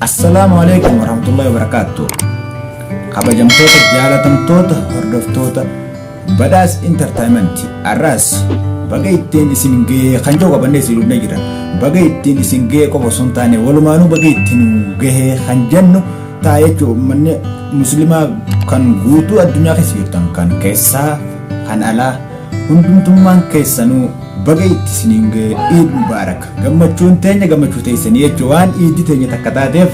Assalaamu alaikum warahmatullahi wabarakaatu. Kabajamtoota, jaalatamtoota, hordoftoota Badhaas Entertainment, har'aas baga ittiin isin gahee kan jedhu qabannee isin dhufnee jira. Baga ittiin isin gahee qofa osoo hin taane, walumaanuu baga ittiin gahee kan jennu ta'a jechuudha. Uummanni musliimaa kan guutuu addunyaa keessa jirtan, kan keessaa kan alaa, hundumtummaan keessanuu baga itti isiniin gahee, Iid Mubaarak. Gammachuun teenya gammachuu teessanii jechuudha. Waan iiddi teenya takka taateef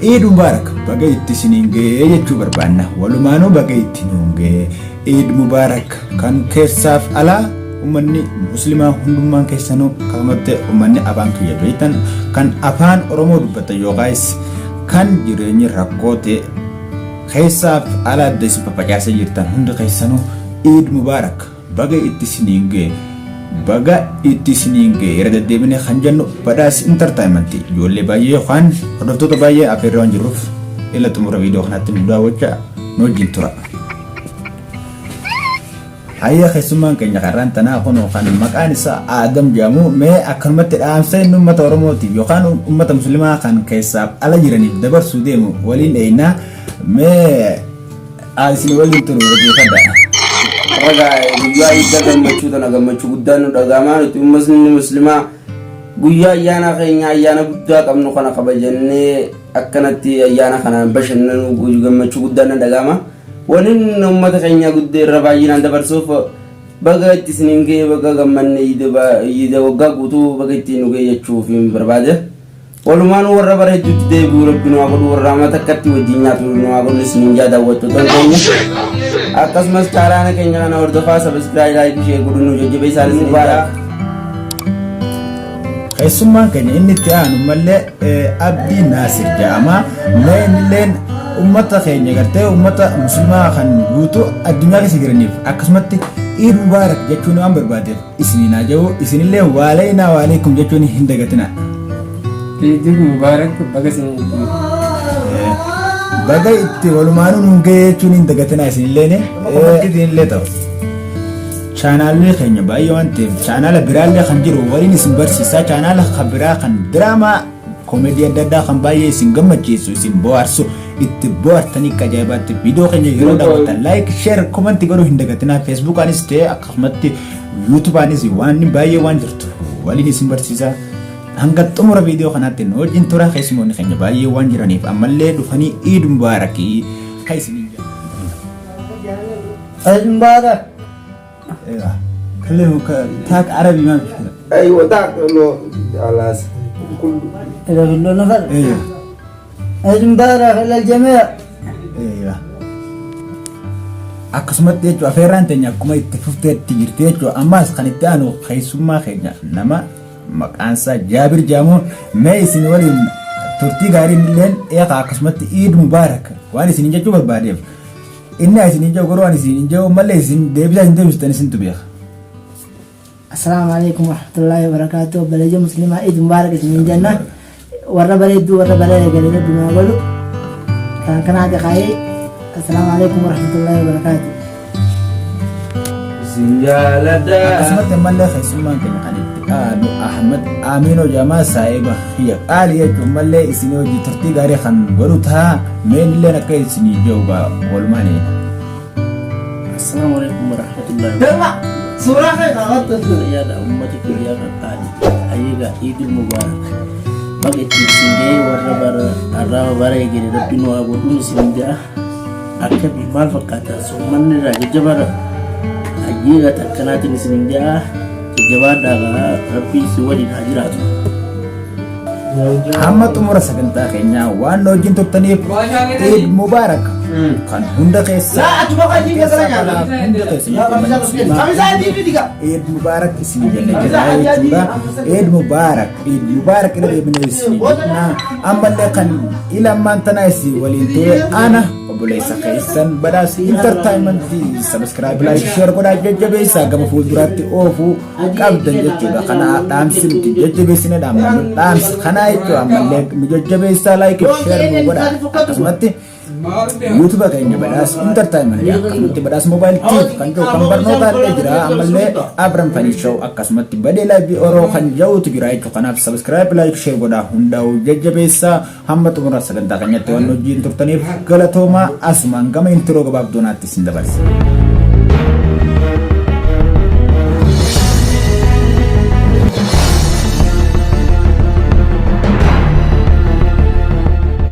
Iid Mubaarak, baga itti isiniin gahee jechuu barbaanna. Walumaanuu baga itti nuun gahee, Iid Mubaarak. Kan keessaaf alaa uummanni muslimaa hundummaan keessanuu, akkasumatti uummanni afaan kiyya beektan, kan afaan Oromoo dubbatan, yookaas kan jireenyi rakkoo ta'e keessaaf ala adda isin fafacaasee jirtan, hundi keessanuu Iid Mubaarak, baga itti isiniin ga'e, baga itti isiniin ga'e. Irra deddeebine kan jennu, Badhaas Entertainment ijoollee baay'ee yookaan hordoftoota baay'ee afeerree waan jirruuf, ila xumura viidiyoo kanaatti nu daawwachaa nu wajjin tura. Hayya, keessummaan keenya karraan tanaa kun kan maqaan isaa Aadam jedhamu, mee akkanumatti dhaamsa inni uummata Oromootiif yookaan uummata muslimaa kan keessaaf ala jiraniif dabarsuu deemu waliin dheeynaa. Mee isin waliin turu, dhaggeeffadha. Ragaa guyyaa iidda gammachuu tana gammachuu guddaan nu dhaga'amaa. Nuti uummatni muslimaa guyyaa ayyaana keenya, ayyaana guddaa qabnu kana kabajannee, akkanatti ayyaana kanaan bashannanuu gammachuu guddaan nu dhaga'ama. Wani uummata keenya guddee irra baay'inaan dabarsuuf, baga itti isiniin ga'e, baga gammanne, iida waggaa guutuu baga ittiin nu ga'e jechuuf hin barbaade. Walumaan warra bara hedduutti deebi'u Rabbi nu haa godhu, warra amata akkatti wajjin nyaatu nu haa godhu isiniin jaa daawwattoota keenya. Akkasumas chaanaala keenya kana hordofaa, subscribe, like, share godhu, nu jajjabeessaa isiniin jaa. Keessummaan keenya inni itti aanu mallee Abdii Naasir jedhama. Mee innilleen uummata keenya gartee uummata muslimaa kan guutuu addunyaa keessa jiraniif akkasumatti Iid Mubaarak jechuun waan barbaadeef isiniin haa jedhu. Isinillee waaleynaa waaleekum jechuun hin dagatina. Iid Mubaarak, baga isin Baga itti walumaanuu nuun gahee jechuun hin dagatina isinilleen, isinillee ta'u. Chaanaalli keenya baay'ee waan ta'eef, chaanaala biraallee kan jiru waliin isin barsiisaa. Chaanaala kan biraa kan diraamaa koomedii adda addaa kan baay'ee isin gammachiisu, isin bohaarsu, itti bohaartanii akka ajaa'ibaatti viidiyoo keenya yeroo daawwattan like, share, comment godhuu hin dagatinaa. Feesbuukaanis ta'e akkasumatti yuutuubaanis waan baay'ee waan jirtu waliin isin barsiisaa. Hanga xumura viidiyoo kanaatti nu wajjin tura. Keessumoonni keenya baay'ee waan jiraniif ammallee dhufanii Iid Mubaarakii kan isiniin jedhu. عيد مبارك. ايوه، كلمه تاك عربي ما مشكله. ايوه، تاك له خلاص كله. إذا كله نفر. ايوه. عيد مبارك إلى الجميع. ايوه، akkasumatti jechuudha, afeerraan teenya akkuma itti fufteetti jirti jechuudha. Ammaas kan itti aanu keessummaa keenya nama maqaan isaa Jaabir jedhamu, mee isin waliin turtii gaarii illeen eegaa. Akkasumatti Iid Mubaarak waan isin jechuu barbaadeef, inni isin jedhu garuu waan isin jedhu malee isin deebisaa isin deebistan isintu beeka. السلام عليكم ورحمة الله وبركاته. بلدي مسلمة، عيد مبارك اسمين جنة ورا بريدو ورا بريد قال بما قالوا كان كان عادي خاي. السلام عليكم ورحمة الله وبركاته. Isin jaaladha. Akkasumatti ammallee keessummaan keenya kan itti aanu Ahmad Aminoo jedhama, saahiba kiyya qaalii jechuun mallee isin hojii turtii gaarii kan godhu ta'a. Mee illeen akka isinii jiru walumaan eena. Assalamu alaikum warahmatullahi wabarakatuh. Suuraa kee qabattu. Fayyaadha uummata kiyyaa qaqqaali. Ayyaga Iidul Mubaarak. Baga ittiin isin ga'ee, warra bara arraaba bara eegale Rabbi nu haa godhuun isin ja'a. Akka maal fakkaata, soommanni irraa jajjabaadha. Ayyaga takkanaatiin isin ja'a. Jajjabaadhaa, Rabbi isin waliin haa jiraatu. Hamma xumura sagantaa keenyaa waan nu wajjin turtaniif Iid Mubaarak kan hunda keessa hunda keessa Iid Mubaarak isin jenna jira jechuudha. Iid Mubaarak, Iid Mubaarak irra deebinee isin jenna. Ammallee kan ila ammaan tanaa isin waliin ture ana obboleessa keessan Badhaas Entertainment. Subscribe, like, share godhaa, jajjabeessaa, gama fuulduraatti oofuu qabdan jechuudha. Kana dhaamsi nuti jajjabeessine dhaammannu dhaamsa kanaa jechuudha. Ammallee nu jajjabeessaa, like, share nu godhaa. Akkasumatti YouTube keenya Badhaas Entertainment akkasumatti Badhaas Mobile TV kan jiru kan barnootaa illee jira, ammallee Abram Funny Show, akkasumatti Badee Live Oroo kan jirutu jira jechuudha. Kanaaf subscribe, like, share godhaa, hundaa'u jajjabeessaa. Hamma xumura sagantaa keenyatti waan wajjin turtaniif galatoomaa. Asumaan gama intro gabaabduu naatti isin dabarsa.